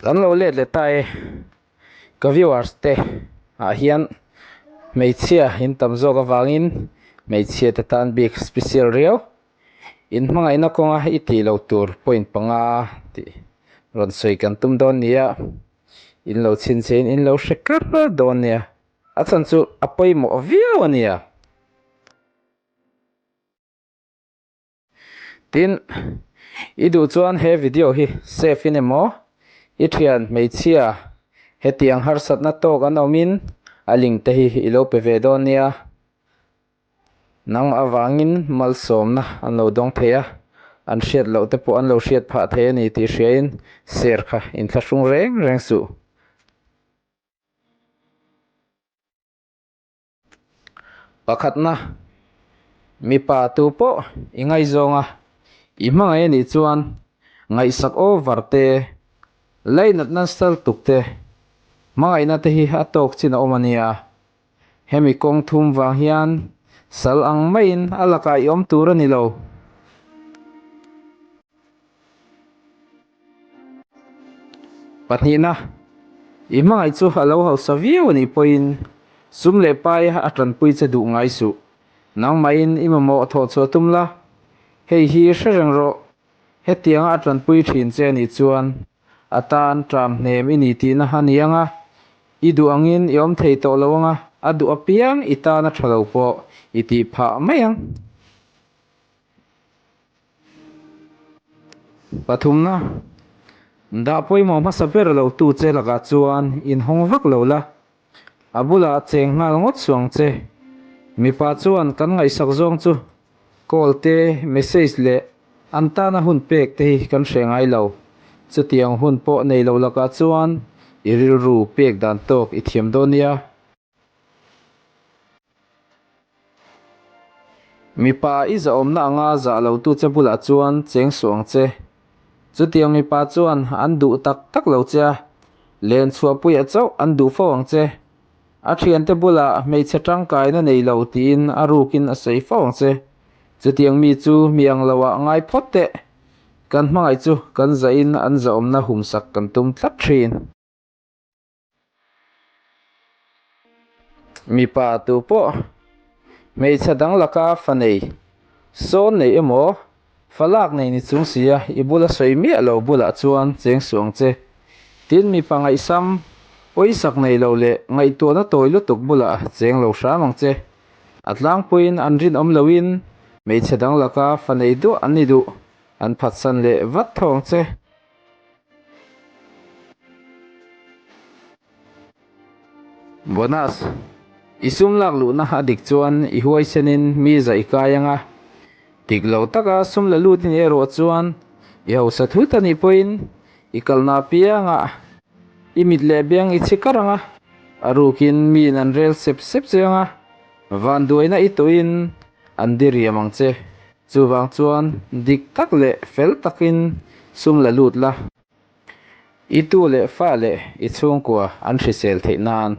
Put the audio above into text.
Kan lo let leh ta e, ka viewers te ah hian hmeichhia in tam zawk avangin hmeichhia te tan bik special riau in hmangaihna kawnga i tih loh tur point panga tih rawn sawi kan tum dawn nia, in lo chhinchhiahin in lo hre kar dawn nia, a chhan chu a pawimawh viau a nia. Tin, i duh chuan he video hi save in emaw, i thian hmeichhia hetiang harsatna tawk an awmin a link te hi i lo pe ve dawn nia. Nang avangin malsawmna an lo dawng thei a, an hriat loh te pawh an lo hriat phah thei a ni tih hriain share kha inthlahrung reng reng suh. Pakhatna, mipa tu pawh i ngaihzawng a, i hmangaih a nih chuan ngaihsak over te, lainatna sal tuk te, hmangaihna te hi a tawk chin a awm a nia. Hemi kawng thum vang hian sal ang maiin a lakah i awm tur a ni lo. Pahnihna, i hmangaih chu a lo hausa viau a nih pawhin sum leh pai a tanpui che duh ngai suh. Nangmahin i mamawh thawh chhuah tum la, hei hi hre reng rawh. Hetianga a tanpui thin che a nih chuan a tan ṭam hnem i ni tihna a ni ang a, i duh angin i awm thei tawh lo ang a, a duh apiang i tan a ṭha lo pawh i tih phah mai ang. Pathumna, dah pawimawh hmasa ber lo tu che lakah chuan inhawng vak lo la, a bulah cheng nghal ngawt suh ang che. Mipa chuan kan ngaihsak zawng chu call te, message leh an tana hun pek te hi kan hre ngai lo. Chutiang hun pawh nei lo lakah chuan i rilru pek dan tawk i thiam dawn nia. Mipa i zahawmna anga zah lo tu che bulah chuan cheng suh ang che. Chutiang mipa chuan an duh tak tak lo che a, len chhuahpuiah chauh an duh fo ang che. A thiante bulah hmeichhe tangkaina nei lo tiin a rukin a sawi fo ang che. Chutiang mi chu mi ang loah ngai phawt teh. Kan hmangaih chu kan zahin an zahawmna humsak kan tum tlat thin. Mipa tu pawh hmeichhe dang laka fa nei, sawn nei emaw, fa lak nei ni chung sia i bula sawi miah lo bulah chuan cheng suh ang che. Tin, mipa ngaihsam, pawisak nei lo leh ngaihtuahna tawi lutuk bulah cheng lo hram ang che. A tlangpuiin an rinawm loin hmeichhe dang laka fa nei duah an ni duh, an phatsan leh vat tho ang che. Bonus, I sum lak luhna a dik chuan i huaisenin mi zaih kai anga, dik lo taka sum la lut i nih erawh chuan i hausa thut a nih pawhin i kalna apiangah i mit leh beng i chhi kar anga, a rukin miin an rel sep sep che anga, vanduaina i tawhin an diriam ang che. Chuvang chuan dik tak leh fel takin sum la lut la, i tu leh fa leh i chhungkua an hrisel theih nan.